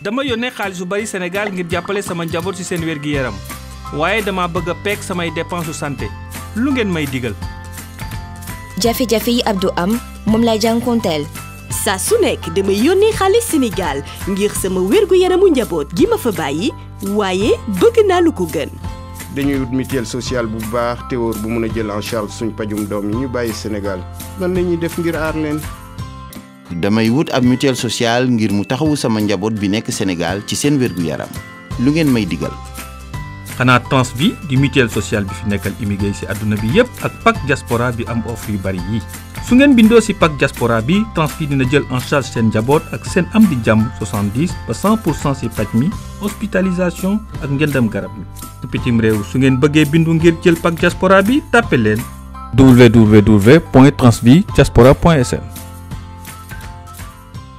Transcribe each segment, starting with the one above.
dama yónnee xaalis bu bari Sénégal ngir jàppale sama njaboot ci seen wér-gi-yaram waaye dama bëgg a peeg samay dépense santé lu ngeen may digal. jafe-jafe yi Abdou am moom lay jànkonteel. saa su nekk damay yónnee xaalis Sénégal ngir sama wér-gu-yaramu njaboot gi ma fa bàyyi waaye bëgg naa lu ko gën. dañuy wut mutuelle sociale bu baax te wóor bu mun a jël en charge suñ pajum doom yi ñu bàyyi Sénégal lan la ñuy def ngir aar leen. damay wut ab mutuelle sociale ngir mu taxawu sama njaboot bi nekk Sénégal ci seen wér-gu-yaram lu ngeen may digal. xanaa Transvi di mutuelle sociale bi fi nekkal immigré ci àdduna bi yépp ak PAK diaspora bi am offre yu bari yi. su ngeen bindoo ci PAK diaspora bi Transvi dina jël en charge seen njaboot ak seen am di jàmm 70 ba 100% ci paj mi hospitalisation ak njëndam garab mi. ci pitim réew su ngeen bëggee bindu ngir jël PAK diaspora bi tàppe leen www.transvidiaspora.sn.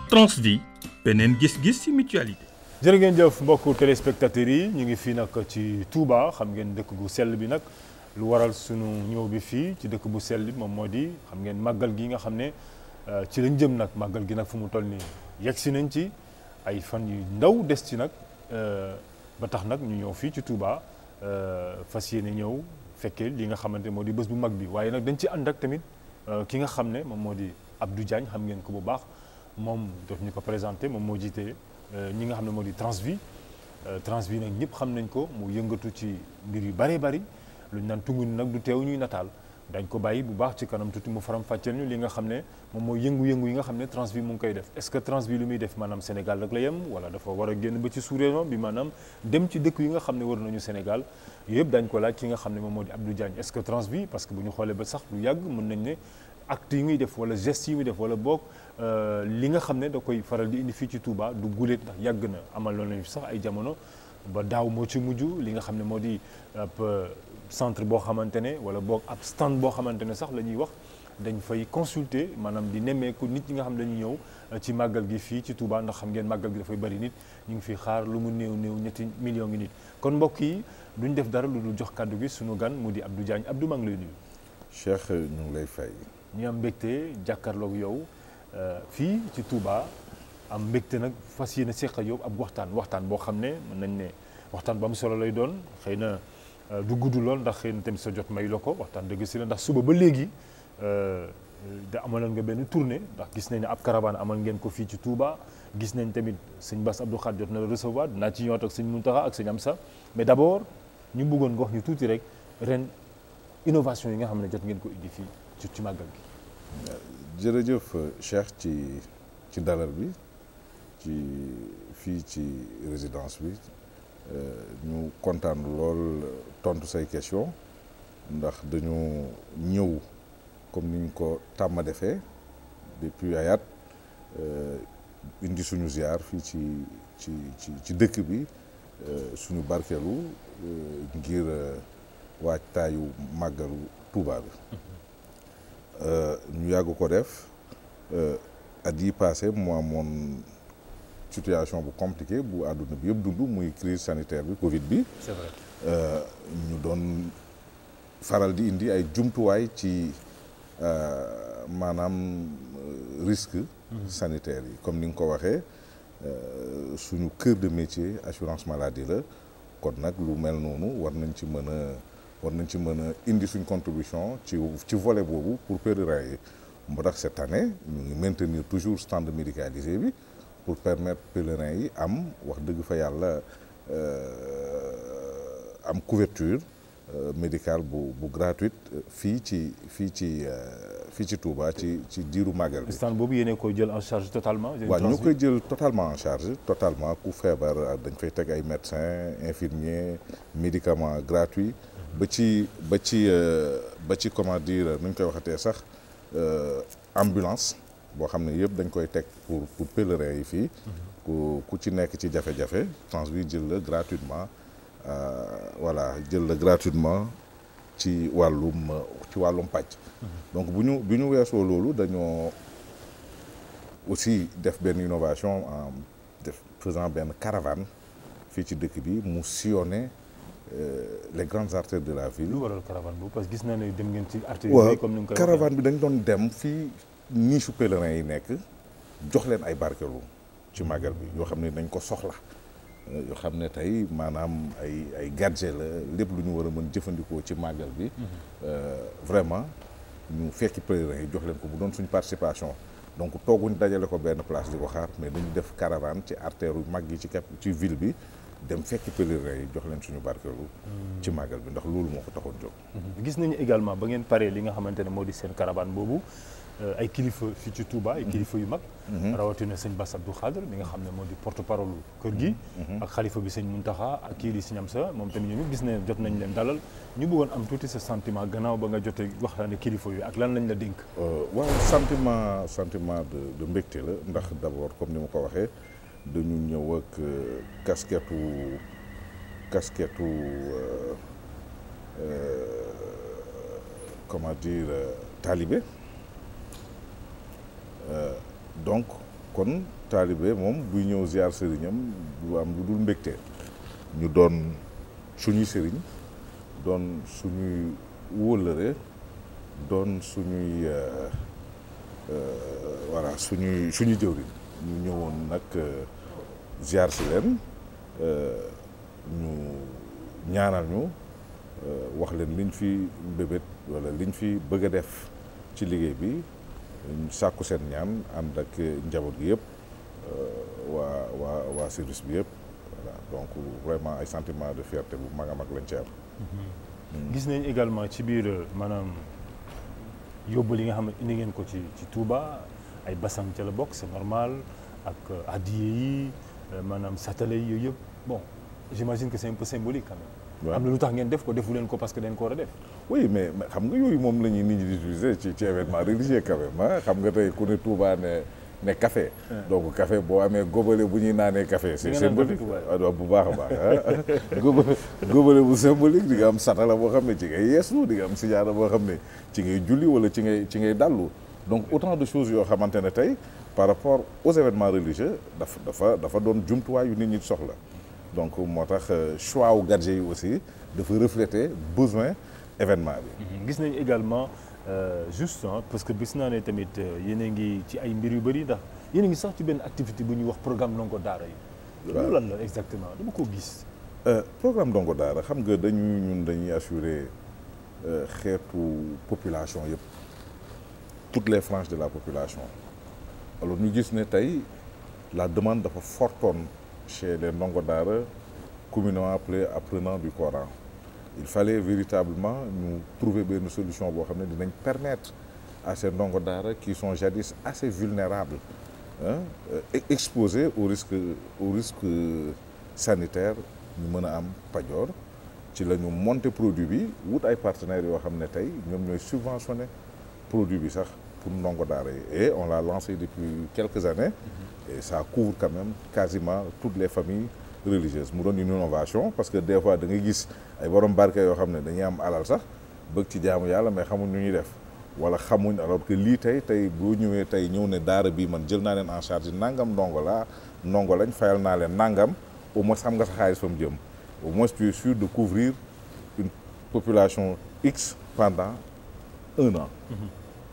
Transvi beneen gis-gis ci mutualité. jërë ngeen jëf mbokku téléspectateurs yi ñu ngi fii nag ci Touba xam ngeen dëkk bu sell bi nag lu waral sunu ñëw bi fii ci dëkk bu sell bi moom moo di xam ngeen màggal gi nga xam ne ci lañ jëm nag màggal gi nag fu mu toll nii yegg si nañ ci ay fan yu ndaw des ci nag ba tax nag ñu ñëw fii ci Touba fas yéene ñëw fekkee li nga xamante moo di bés bu mag bi waaye nag dañ ci ànd ak tamit ki nga xam ne moom moo di Abdou Diagne xam ngeen ko bu baax moom daf ñu ko présenté moom moo jiite ñi nga xam ne moo di Transvi nag ñëpp xam nañ ko mu yëngatu ci mbir yu bëree bëri lu ñu naan tungu ni nag du teew ñuy nataal dañ ko bàyyi bu baax ci kanam tuuti mu faram fàcceel ñu li nga xam ne moom mooy yëngu-yëngu yi nga xam ne Transvi mu ngi koy def est-ce que Transvi lu muy def maanaam Sénégal rek la yem wala dafa war a génn ba ci sous-région bi maanaam dem ci dëkk yi nga xam ne war nañu Sénégal yooyu yëpp dañ ko laaj ki nga xam ne moom moo di Abdou Diagne est-ce que Transvi parce que bu ñu xoolee ba sax lu yàgg mën nañ ne acte yi muy def wala gestes yi muy def wala boog li nga xam ne da koy faral di indi fii ci Touba du guléet ndax yàgg na amal loolu nañu sax ay jamono ba daaw moo ci mujj li nga xam ne moo di ab centre boo xamante ne wala boog ab stand boo xamante ne sax la ñuy wax dañ fay consulter maanaam di nemmeeku nit ñi nga xam ne dañuy ñëw ci màggal gi fii ci Touba ndax xam ngeen màggal gi dafay bari nit ñu ngi fi xaar lu mu néew ñetti millions ngi nit kon mbokk yi duñ def dara lu dul jox kàddu gi suñu gan mu di Abdou Diagne Abdou maa ngi lay nuyu. Cheikh ñu ngi lay fay. ñu am mbégte jàkkaarloog yow fii ci Touba am mbégte nag fas yéene seq ak yow ab waxtaan boo xam ne mën nañ ne waxtaan bu am solo lay doon xëy na du gudd lool ndax xëy na tamit sa jot may la ko waxtaan dëgg si la ndax suba ba léegi da amaloon nga benn tournée ndax gis nañ ne ab caravane amal ngeen ko fii ci Touba gis nañ tamit sëñ Bass Abdou Khadre jot na la recevoir dinaa ci ñëwaat ak sëñ Mountakha ak sëñ Amsa mais d'abord ñu bëggoon nga wax ñu tuuti rek ren innovation yi nga xam ne jot ngeen ko indi fii ci màggal gi. jërëjëf Cheikh ci dalal bi fii ci résidence bi ñu kontaan lool tontu say question ndax dañu ñëw comme ni ñu ko tàmm defee depuis ay at indi suñu ziar fii ci dëkk bi suñu barkeelu ngir waajtaayu màggalu Touba bi. ñu yàgg ko def at yi passé mu amoon situation bu compliquée bu àdduna bi yëpp dund muy crise sanitaire bi Covid bi. C'est vrai. ñu doon faral di indi ay jumtuwaay ci maanaam risque sanitaire yi comme ni nga ko waxee suñu cœur de métier assurance maladie la kon nag lu mel noonu war nañ ci mën a indi suñ contribution ci volet boobu pour pèlerins yi moo tax cette année ñu ngi maintenir toujours stand médicalisé bi pour permettre pèlerins yi am wax dëgg fa yàlla am couverture médicale bu gratuite fii ci Touba ci diiru màggal bi. stand boobu yéen koy jël en charge totalement. waaw ñu koy jël totalement en charge totalement ku feebar dañ fay teg ay médecins infirmiers médicaments gratuits. ba ci comment dire nu ñu koy waxatee sax ambulance boo xam ne yëpp dañ koy teg pour pèlerins yi fii ku ci nekk ci jafe-jafe Transvi jël la gratuitement jël la gratuitement ci wàllum pàcc. donc bu ñu weesoo loolu dañoo aussi def benn innovation en faisant benn caravane fii ci dëkk bi mu sillonner les grandes artères de la ville. lu waral caravane boobu parce que gis naa ne dem ngeen ci artères yi comme ni nga koy waxee. caravane bi dañ doon dem fii niche pèlerins yi nekk jox leen ay barkeelu ci màggal bi yoo xam ne dañ ko soxla yoo xam ne tey maanaam ay gadget la lépp lu ñu war a mën jëfandikoo ci màggal bi vraiment ñu fekki pèlerins yi jox leen ko bu doon suñu participation donc tooguñ dajale ko benn place di ko xaar mais dañu def caravane ci artère yu mag yi ci ville bi dem fekki pèlerins yi jox leen suñu barkeelu ci màggal bi ndax loolu moo ko taxoon jóg. gis nañu également ba ngeen paree li nga xamante ne moo di seen caravane boobu ay kilifa fii ci Touba ay kilifa yu mag. rawatina sëñ Bass Abdou Khadre mi nga xam ne moo di porte parole kër gi. ak xalifa bi sëñ Mountakha ak kii di sëñ Amsa moom tamit ñoom it gis ne jot nañ leen dalal ñu bëggoon am tuuti sa sentiment gannaaw ba nga jotee waxtaane kilifa yu ak lan lañ la dénk. waaw sentiment de mbégte la ndax d'abord comme ni ma ko waxee dañu ñëw ak casquette comment dire talibé. Donc kon taalibe moom buy ñëw ziar sëriñam du am lu dul mbégte ñu doon suñuy sëriñ doon suñuy wóllëre doon suñuy voilà suñuy jëwriñ ñu ñëwoon nag ziar si leen ñu ñaanal ñu wax leen liñ fi mbébét wala liñ fi bëgg a def ci liggéey bi sàkku seen ñaan ànd ak njaboot gi yëpp waa service bi yëpp voilà donc vraiment ay sentiment de fierté bu mag a mag lañ ci am. gis nañ également ci biir maanaam yóbbal yi nga xam ne indi ngeen ko ci Touba ay basang ca la bokk c'est normal ak addiye yi maanaam satale yi yooyu yëpp bon j'imagine que c'est un peu symbolique quand même. am na lu tax ngeen def ko defu leen ko parce que dañ ko war a def. oui mais xam nga yooyu moom la ñuy nit ñi di utiliser ci événement religieux quand même xam nga tey ku ne Touba ne café donc café boo amee gobale bu ñuy naanee café c'est symbolique waaw bu baax a baax gobale bu symbolique di nga am satala boo xam ne ci ngay yeeslu di nga am sijaada boo xam ne ci ngay julli wala ci ngay dallu donc autant de choses yoo xamante ne tey par rapport aux événements religieux dafa doon jumtuwaay yu nit ñi soxla donc moo tax choix wu gadget yi aussi dafa refléter besoin événement bi. gis nañu également juste parce que gis naa ne tamit yéen a ngi ci ay mbir yu bëri ndax yéen a ngi sax ci benn activité bu ñuy wax programme ndongo daara yi. loolu lan la exactement dama ko gis. programme ndongo daara xam nga dañuy assurer xeetu population yëpp toutes les franges de la population alors ñu gis ne tey la demande dafa fortoon chez les ndongo daara communément appelés apprenants du Coran. Il fallait véritablement ñu trouver benn solution boo xam ne dinañ permettre à ces ndongo daara qui sont jadis assez vulnérables exposés au risque sanitaire ñu mën a am pajoor ci la ñu monter produit bi wut ay partenaires yoo xam ne tey ñoom ñooy subventionner produit bi sax pour ndongo daara yi et on l'a lancé depuis quelques années et ça couvre quand même quasiment toutes les familles religieuses mu doon une innovation parce que des fois da ngay gis ay borom barke yoo xam ne dañuy am alal sax bëgg ci jaamu yàlla mais xamuñ nu ñuy def wala xamuñ alors que lii tey boo ñëwee tey ñëw ne daara bii man jël naa leen en charge nangam ndongo lañ fayal naa leen nangam au moins xam nga sa xaalis fa mu jëm au moins tu es sûr de couvrir une population X pendant 1 an.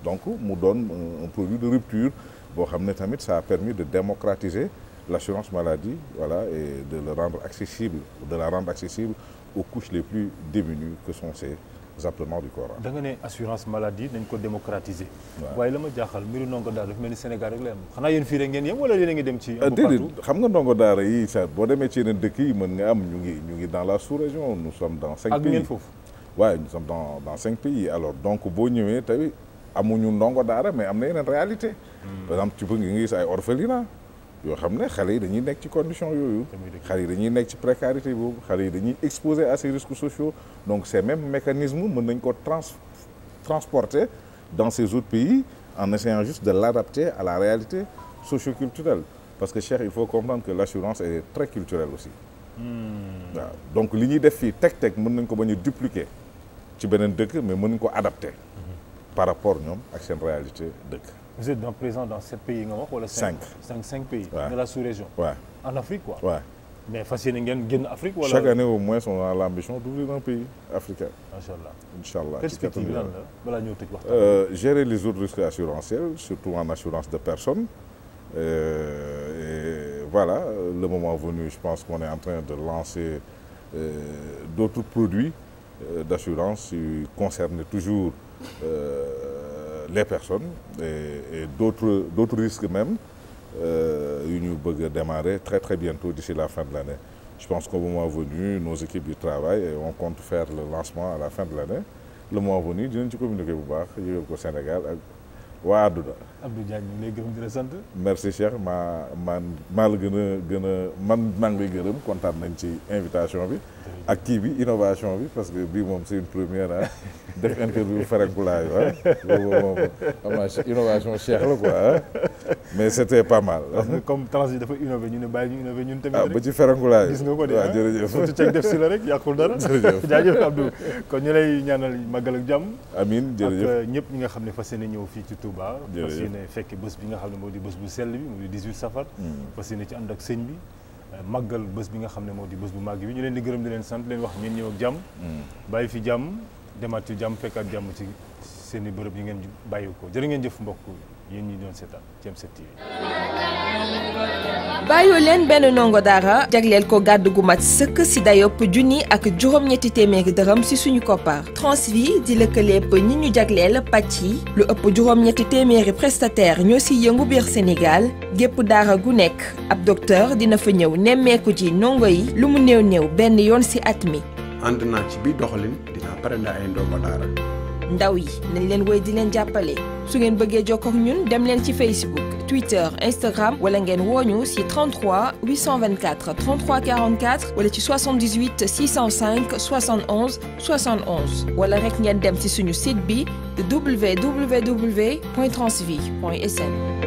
Donc mu doon un produit de rupture boo xam ne tamit ça a permis de démocratiser l'assurance maladie voilà et de la rendre accessible aux couches les plus démunies que sont ces apprenants du Coran. da nga ne assurance maladie dañ ko démocratiser. waaye la ma jaaxal mbiru ndongo daara dafa mel ni Sénégal rek la am xanaa yéen fii rek ngeen yem wala yéen a ngi dem ci. déedéet xam nga ndongo daara yi sax boo demee ci yeneen dëkk yi mën nga am ñu ngi dans la sous-région nous sommes dans 5 pays. ak ngeen foofu. waaw nous sommes dans 5 pays alors donc boo ñëwee tey amuñu ndongo daara mais am na yeneen réalité. par exemple tu peux nga gis ay orphelinat yoo xam ne xale yi dañuy nekk ci condition yooyu xale yi dañuy nekk ci précarité boobu xale yi dañuy exposé à ces risques sociaux donc ces mêmes mécanismes mën nañ ko transporter dans ces autres pays en essayant juste de l'adapter à la réalité socio-culturelle parce que Cheikh il faut comprendre que l'assurance est très culturelle aussi waaw donc li ñuy def fii teg mën nañ ko bañ a dupliquer ci beneen dëkk mais mën nañ ko adapter par rapport ñoom ak seen réalité dëkk. Vous êtes donc présent dans 7 pays nga wax wala 5 pays de la sous-région. En Afrique quoi. mais fas yéene ngeen génn Afrique wala. Chaque année au moins on a l'ambition d'ouvrir un pays africain. Inch'Allah. Perspective lan la balaa ñëw tëj waxtaan. Gérer les autres risques assurantiels surtout en assurance de personnes et voilà, le moment venu, je pense qu'on est en train de lancer d'autres produits d'assurance qui concernent toujours les personnes et d'autres risques même yu ñu bëgg a démarrer très bientôt d'ici la fin de l'année. Je pense qu'au moment venu, nos équipes y travaillent et on compte faire le lancement à la fin de l'année. Le moment venu dinañ ci communiquer bu baax yëgal ko Sénégal ak waa àdduna. Abdou Diagne ñu ngi lay gërëm di la sant. merci Cheikh maa la gën a man maa ngi lay gërëm kontaan nañ ci invitation bi. ak kii bi innovation bi parce que bii moom c'est une première ah def interview ferenkulaayu moom xam naa innovation Cheikh la quoi mais c'était pas mal. comme trans yi dafa innové ñu ne bàyyi ñu innové ñun tamit. ba ci ferenkulaayu gis nga ko de waaw jërëjëf surtout ceeg def si la rek yàqul dara. jërëjëf jaajëf Abdou kon ñu lay ñaanal màggal ak jàmm. amiin jërëjëf ak ñëpp ñi nga xam ne fas yéene ñëw fii ci Touba. jërëjëf fas yéene fekk bés bi nga xam ne moo di bés bu sell bi moo di 18 safar. fas yéene ci ànd ak sëñ bi. màggal bés bi nga xam ne moo di bés bu màgg bi ñu leen di gërëm di leen sant leen wax ngeen ñëw ak jàmm. bàyyi fi jàmm demaat ci jàmm fekkaat jàmm ci seen i bërëb yi ngeen bàyyi ko jërë ngeen jëf mbokk yéen ñi doon seetaan ci M7 TV. bàyyoo leen benn ndongo daara jagleel ko gàddu gu mat sëkk si dayopp junni ak juróom-ñetti téeméeri dërëm si suñu koppar Transvi di lëkkaleep ñi ñu jagleel pàcc yi lu ëpp juróom-ñetti téeméeri prestataire ñoo si yëngu biir Sénégal gépp daara gu nekk ab docteur dina fa ñëw nemmeeku ji ndongo yi lu mu néew benn yoon si at mi. ànd naa ci biir doxalin dinaa pare na ay ndongo daara. ndaw yi nañ leen woy di leen jàppale su ngeen bëggee jokkoo ak ñun dem leen ci Facebook Twitter Instagram wala ngeen wooñu ci 33 824 33 44 wala ci 78 605 71 71 wala rek ngeen dem ci suñu site bi www.transvi.sn.